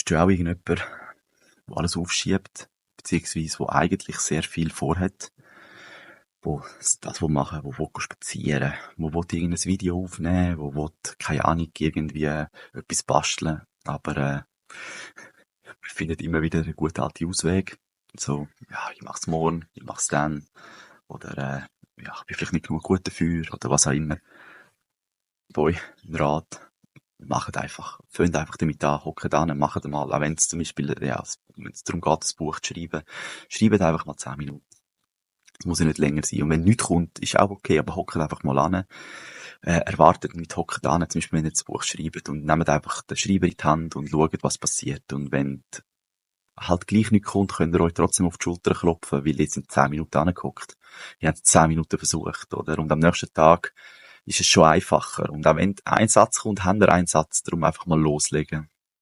Bist du auch irgendjemand, der alles aufschiebt, beziehungsweise wo eigentlich sehr viel vorhat, wo das will machen, wo will spazieren, wo will irgendein Video aufnehmen, wo will, keine Ahnung, irgendwie etwas basteln, aber wir finden immer wieder einen guten alten Ausweg. So, ja, ich mach's morgen, ich mach's dann, oder ja, ich bin vielleicht nicht genug gut dafür, oder was auch immer. Boy, ein Rat. Macht einfach, fangt einfach damit an, hockt an, macht mal, auch wenn es zum Beispiel, ja, wenn es darum geht, das Buch zu schreiben, schreibt einfach mal 10 Minuten. Es muss ja nicht länger sein. Und wenn nichts kommt, ist auch okay, aber hockt einfach mal an, erwartet nicht, hockt an, zum Beispiel, wenn ihr das Buch schreibt und nehmt einfach den Schreiber in die Hand und schaut, was passiert. Und wenn halt gleich nichts kommt, könnt ihr euch trotzdem auf die Schulter klopfen, weil ihr jetzt in 10 Minuten angehockt. Ihr habt 10 Minuten versucht, oder? Und am nächsten Tag ist es schon einfacher. Und auch wenn ein Satz kommt, habt ihr einen Satz, darum einfach mal loslegen.